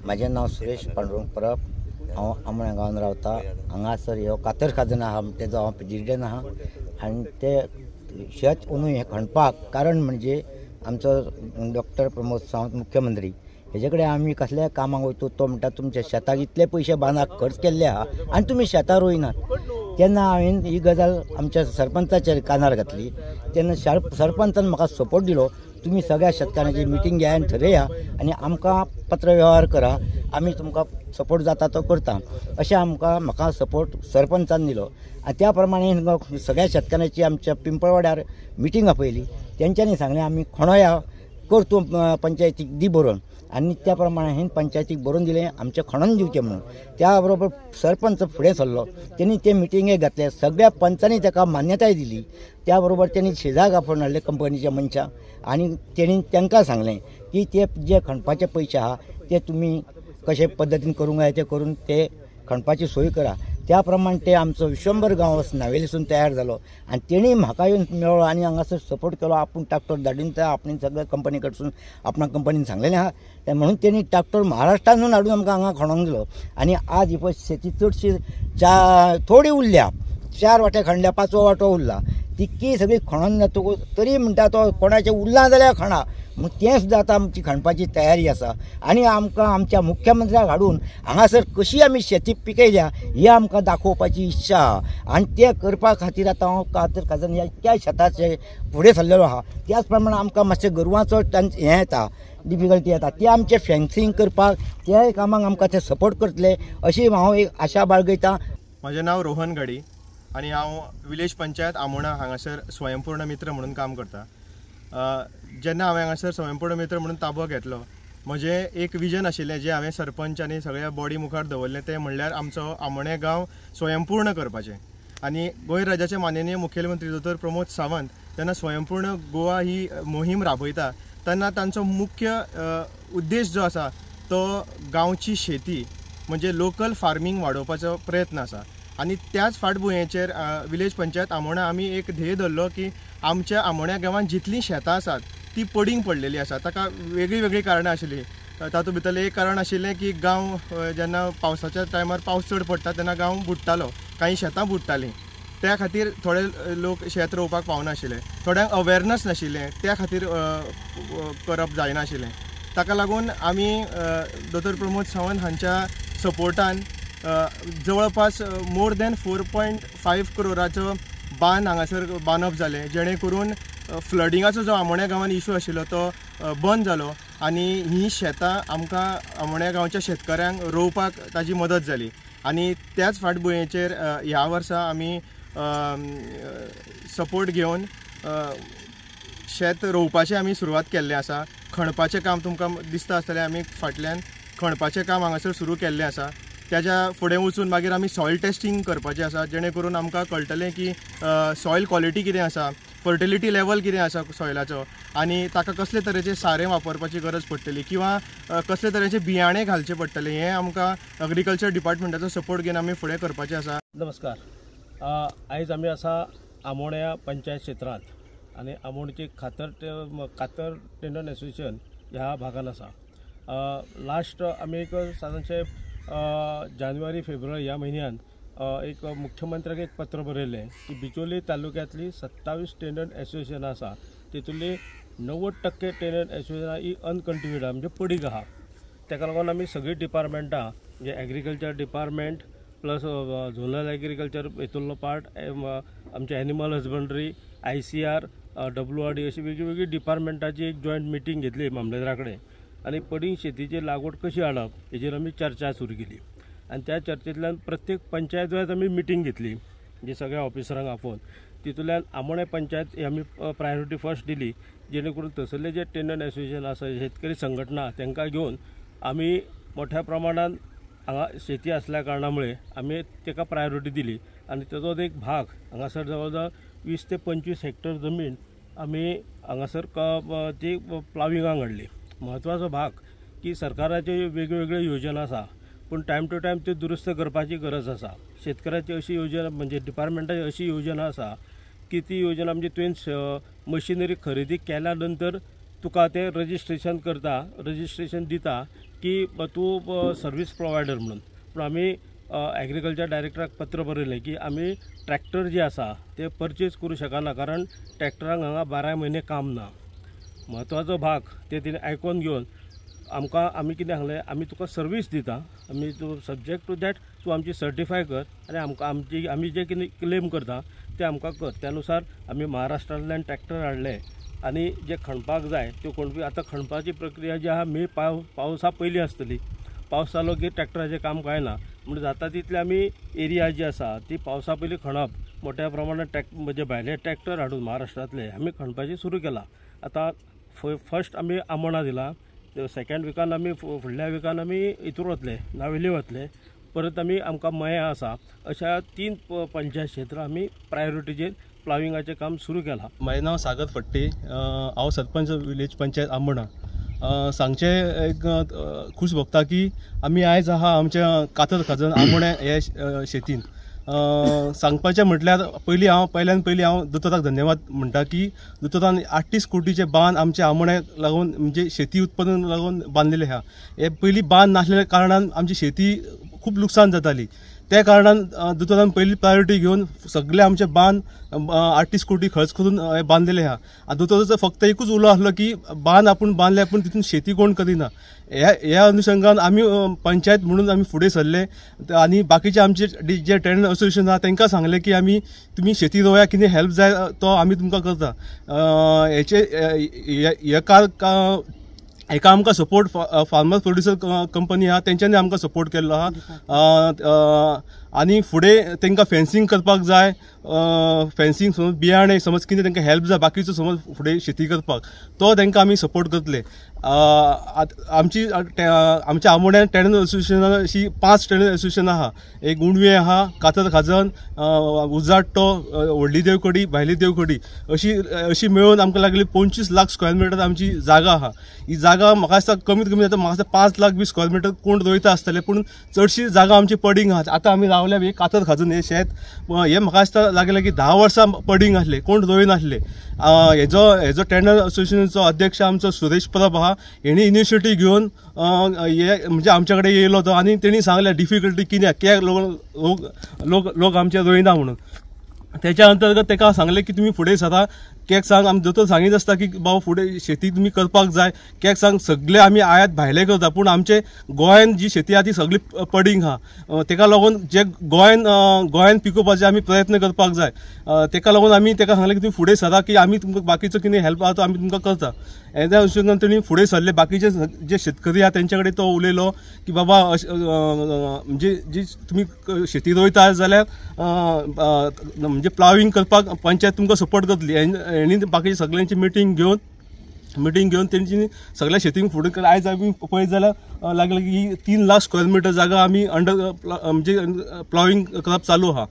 म्हाजें नांव सुरेश पांडुरंग परब. हांव आमोण्या गांवांत रावता. हांगासर ह्यो कातर खाजन आहा तेजो हांव प्रेजिडेंट आहा. आनी ते शेत अंदू हें खणपाक कारण म्हणजे आमचो डॉक्टर प्रमोद सावंत मुख्यमंत्री हेजे कडेन आमी कसल्याय कामाक वयता तो म्हणटा तुमच्या शेताक इतले पयशे बांदाक खर्च केल्ले आहा आनी तुमी शेतां रोयनात. तेन्ना हांवें ही गजाल आमच्या सरपंचाच्या कानार घातली. तेन्ना सरपंचान म्हाका सपोर्ट दिलो, तुमी सगळ्या शेतकारांची मिटींग घेया आनी थरया आनी आमकां पत्र वेव्हार करा, आमी तुमकां सपोर्ट जाता तो करता, अशें आमकां म्हाका सपोर्ट सरपंचान दिलो. आनी त्या प्रमाणे सगळ्या शेतकारांची आमच्या पिंपळवाड्यार मिटींग आपयली. तेंच्यांनी सांगलें आमी खणोया कर तूं पंचायतीक दी बरोवन, आनी त्या प्रमाणे हांवें पंचायतीक बरोवन दिलें आमचें खणोन दिवचें म्हणून. त्या बरोबर सरपंच फुडें सरलो, तेणी ते मिटिंगेक घातले, सगळ्या पंचांनी ताका मान्यताय दिली. त्या बरोबर तेणी शेजाक आपोवन हाडले कंपनीच्या मनशां आनी तेणी तांकां सांगलें की ते जे खणपाचे पयशे आहा ते तुमी कशे पद्दतीन करूंक जाय ते करून ते खणपाची सोय करा. त्या प्रमाणे ते आमचो विश्वंबर गांवस नावेलीसून तयार जालो आनी तेणी म्हाका येवन मेळ्ळो आनी हांगासर सपोर्ट केलो. आपूण ट्रॅक्टर धाडून त्या आपणे सगळे कंपनी कडसून आपणा कंपनीन सांगलेलें आहा तें म्हणून तेणी ट्रॅक्टर महाराष्ट्रांतून हाडून आमकां हांगा खणोंक दिलो. आनी आज ही पळय शेती चडशी थोडी उरल्या, 4 वांटे खणल्या, 5वो वांटो उरला, तितकी सगळी खणोन जातकूच तरी म्हणटा तो कोणाचें उरलां जाल्यार खणा म्हूण तें सुद्दां आतां आमची खणपाची तयारी आसा. आनी आमकां आमच्या मुख्यमंत्र्याक हाडून हांगासर कशी आमी शेती पिकयल्या ही आमकां दाखोवपाची इच्छा आहा. आनी तें करपा खातीर आतां हांव कातर खाजन ह्या इतक्या शेताचे फुडें सरलेलो आहा. त्याच प्रमाणे आमकां मातशें गोरवांचो हें येता, डिफिकल्टी येता, ते आमचें फेन्सिंग करपाक त्या कामाक आमकां ते सपोर्ट करतले अशी हांव एक आशा बाळगयतां. म्हजें नांव रोहन घडी आनी हांव विलेज पंचायत आमोणा हांगासर स्वयंपूर्ण मित्र म्हणून काम करता. जेन्ना हांवें हांगासर स्वयंपूर्ण मित्र म्हणून ताबो घेतलो, म्हजें एक विजन आशिल्लें जें हांवें सरपंच आनी सगळ्या बॉडी मुखार दवरलें, तें म्हणल्यार आमचो आमोणें गांव स्वयंपूर्ण करपाचें. आनी गोंय राज्याचे माननीय मुखेलमंत्री दोतोर प्रमोद सावंत जेन्ना स्वयंपूर्ण गोवा ही मोहीम राबयता तेन्ना तांचो मुख्य उद्देश जो आसा तो गांवची शेती म्हणजे लोकल फार्मींग वाडोवपाचो प्रयत्न आसा. आनी त्याच फाटभुंयेचेर विलेज पंचायत आमोणा आमी एक ध्येय धरलो की आमच्या आमोण्या गांवांत जितलीं शेतां आसात ती पडींग पडलेली आसा. ताका वेगळीं वेगळीं कारणां आशिल्लीं. तातूंत भितरलें एक कारण आशिल्लें की गांव जेन्ना पावसाच्या टायमार पावस चड पडटा तेन्ना गांव बुडटालो, कांय शेतां बुडटालीं, त्या खातीर थोडे लोक शेत रोवपाक पावनाशिल्ले, थोड्यांक अवेरनस नाशिल्लें, त्या खातीर करप जायनाशिल्लें. ताका लागून आमी दोतोर प्रमोद सावंत हांच्या सपोर्टान जवळपास मोर दॅन 4.5 करोडाचो बांद हांगासर बांदप जालें, जेणे करून फ्लडिंगाचो जो आमोण्या गांवान इशू आशिल्लो तो बंद जालो आनी ही शेतां आमकां आमोण्या गांवच्या शेतकऱ्यांक रोवपाक ताजी मदत जाली. आनी त्याच फाटभुंयेचेर ह्या वर्सा आमी सपोर्ट घेवन शेत रोवपाचें आमी सुरवात केल्लें आसा. खणपाचें काम तुमकां दिसता आसतलें, आमी फाटल्यान खणपाचें काम हांगासर सुरू केल्लें आसा. त्याच्या फुडें वचून मागीर आमी सॉयल टेस्टिंग करपाचें आसा, जेणे करून आमकां कळटलें की सॉयल क्वॉलिटी कितें आसा, फर्टिलिटी लेवल कितें आसा सॉयलाचो, आनी ताका कसले तरेचे सारें वापरपाची गरज पडटली किंवा कसले तरेचे बियाणे घालचे पडटले, हें आमकां एग्रीकल्चर डिपार्टमेंटाचो सपोर्ट घेवन आमी फुडें करपाचें आसा. नमस्कार, आयज आमी आसा आमोण्या पंचायत क्षेत्रांत आनी आमोणची कातर टेंडन एसोसिएशन ह्या भागान आसा. लास्ट आमी एक सादारणशे जानेवारी फेब्रुवारी ह्या म्हयन्यान एक मुख्यमंत्र्याक एक पत्र बरयलें की बिचोली तालुक्यांतली 27 टेंडन एसोसिएशन आसा तितूंतली 90% टेंडन एसोसिएशनां ही अनकल्टिवेटेड आहा, म्हणजे पडीक आहा. ताका लागून आमी सगळीं डिपार्टमेंटां म्हणजे agriculture department plus zonal agriculture हितूंतलो पार्ट, आमचे एनिमल हजबंड्री, ICR, WRD अशी वेगळी वेगळी डिपार्टमेंटाची एक जॉयंट मिटींग घेतली मामलेदारा कडेन आनी पडींग शेतीची लागवड कशी हाडप हेजेर आमी चर्चा सुरू केली. आनी त्या चर्चेंतल्यान प्रत्येक पंचायत वायज आमी मिटींग घेतली, म्हणजे सगळ्या ऑफिसरांक आपोवन. तितूंतल्यान आमोणें पंचायत ही आमी प्रायोरिटी फर्स्ट दिली, जेणे करून थंयसरले जे टेंडन एसोसिएशन आसा, शेतकरी संघटना, तांकां घेवन आमी मोठ्या प्रमाणान हांगा शेती आसल्या कारणां मुळे आमी ताका प्रायोरिटी दिली. आनी ताजोच एक भाग हांगासर जवळ जवळ 20 ते 25 हेक्टर जमीन आमी हांगासर ती प्लाविंगाक हाडली. म्हत्वाचो भाग की सरकाराच्यो वेगवेगळ्यो योजना आसा, पूण टायम टू टायम त्यो दुरुस्त करपाची गरज आसा. शेतकऱ्याची अशी योजना म्हणजे डिपार्टमेंटाची अशी योजना आसा की ती योजना म्हणजे तुवें मशिनरी खरेदी केल्या नंतर तुका ते रजिस्ट्रेशन करता, रजिस्ट्रेशन दिता की तूं सर्वीस प्रोवायडर म्हणून. पूण आमी एग्रीकल्चर डायरेक्टराक पत्र बरयलें की आमी ट्रॅक्टर जे आसा ते परचेज करूं शकना, कारण ट्रॅक्टरांक हांगा 12 म्हयने काम ना. म्हत्वाचो भाग ते तिणें आयकोन घेवन आमकां आमी कितें सांगलें, आमी तुका सर्वीस दिता, आमी तूं सब्जेक्ट टू that तूं आमची सर्टिफाय कर आनी आमकां आमची आमी जे कितें क्लेम करता ते आमकां कर. त्या नुसार आमी महाराष्ट्रांतल्यान ट्रॅक्टर हाडले आनी जे खणपाक जाय त्यो खणपी. आतां खणपाची प्रक्रिया जी आहा मे पावसा पयलीं आसतली. पावस जालो की ट्रॅक्टराचें काम कांय ना, म्हण जाता तितले आमी एरिया जी आसा ती पावसा पयलीं खणप, मोठ्या प्रमाणात म्हणजे भायले ट्रॅक्टर हाडून महाराष्ट्रांतले आमी खणपाचें सुरू केलां. आतां फर्स्ट आमी आमोणा दिला, सेकेंड विकान आमी फुडल्या विकान आमी हितूर वतले, नावेली वतले, परत आमी आमकां मया आसा. अशा 3 पंचायत क्षेत्र आमी प्रायोरिटीचेर प्लाविंगाचें काम सुरू केलां. म्हाजें नांव सागर फट्टे, हांव सरपंच विलेज पंचायत आमोणा. सांगचें एक खूश भोगता की आमी आयज आहा आमच्या कातर खाजन आमोण्या हे शेतीन. सांगपाचें म्हटल्यार पयलीं हांव पयल्यान पयलीं हांव दोतोराक धन्यवाद म्हणटा की दोतोरान 38 कोटीचे बांद आमच्या आमोण्याक लागून म्हणजे शेती उत्पादन लागून बांदलेले आहा. हे पयलीं बांद नासलेल्या कारणान आमची शेती खूब लुकसाण जाताली. त्या कारणान दोतोरान पयली प्रायोरिटी घेवन सगळे आमचे बांद 38 कोटी खर्च करून बांदलेले आहा. आनी दोतोराचो फक्त एकूच उलो आसलो की बांद आपूण बांदले पूण तितून शेती कोण करिना. ह्या अनुशंगान आमी पंचायत म्हणून आमी फुडें सरले आनी बाकीचे आमचे जे टेनंट असोसिएशन आहा तांकां सांगलें की आमी तुमी शेती रोया, कितें हेल्प जाय तो आमी तुमकां करता. हेचे हेका आमकां सपोर्ट फार्मर प्रोड्युसर कंपनी आहा तेंच्यांनी आमकां सपोर्ट केल्लो आहा. आनी फुडें तांकां फेन्सिंग करपाक जाय, फेन्सिंग समज बियाणे समज कितें तांकां हेल्प जाय बाकीचो समज फुडें शेती करपाक तो तांकां आमी सपोर्ट करतले. आमची आमच्या आमोण्यान टेनंट असोसिएशनान अशी 5 टेनंट असोसिएशन आहा. एक उणवे आहा, कातर खाजन, उजाट्टो, व्हडली देवकडी, भायली देवकडी, अशी अशी मेळून आमकां लागली 25 लाख स्क्वेअर मिटर आमची जागा आहा. ही जागा म्हाका दिसता कमीत कमी आतां म्हाका दिसता 5 लाख बी स्क्वेअर मिटर कोण रोयता आसतले, पूण चडशी जागा आमची पडींग आहा. आतां आमी रावल्या हे कातर खाजन हे शेत हे म्हाका दिसता लागलें की 10 वर्सां पडींग आसलें, कोण रोयनासले. हेजो टेनंट असोसिएशनाचो अध्यक्ष आमचो सुरेश परब आहा, हेणी इनिशिएटीव घेवन हे म्हणजे आमच्या कडेन येयलो तो आनी तेणी सांगलें डिफिकल्टी कितें कित्याक लोक लोक लोक आमचे रोयना म्हणून. तेच्या अंतर्गत ताका सांगलें की तुमी फुडें सरा, कित्याक सांग आमी दोतोर सांगीत आसता की बाबा फुडें शेती तुमी करपाक जाय. कित्याक सांग सगळे आमी आयात भायले करता पूण आमचे गोंयान जी शेती आहा ती सगळी पडींग आहा. तेका लागून जे गोंयान गोंयान पिकोवपाचे आमी प्रयत्न करपाक जाय. तेका लागून आमी तेका सांगलें की तुमी फुडें सरा की आमी तुमकां बाकीचो कितें हेल्प आहा तो आमी तुमकां करता. हेज्या अनुशंगान तेणी फुडें सरले. बाकीचे जे शेतकरी आहा तेंच्या कडेन तो उलयलो की बाबा म्हणजे जी तुमी शेती रोयता जाल्यार म्हणजे प्लाविंग करपाक पंचायत तुमकां सपोर्ट करतली. हेणी बाकीचे सगळ्यांची मिटींग घेवन तेंची सगळ्या शेतींक फुडें. आयज आमी पळयत जाल्यार लागले की 3 लाख स्क्वेअर मिटर जागा आमी अंडर म्हणजे प्लाविंग करप चालू आहा.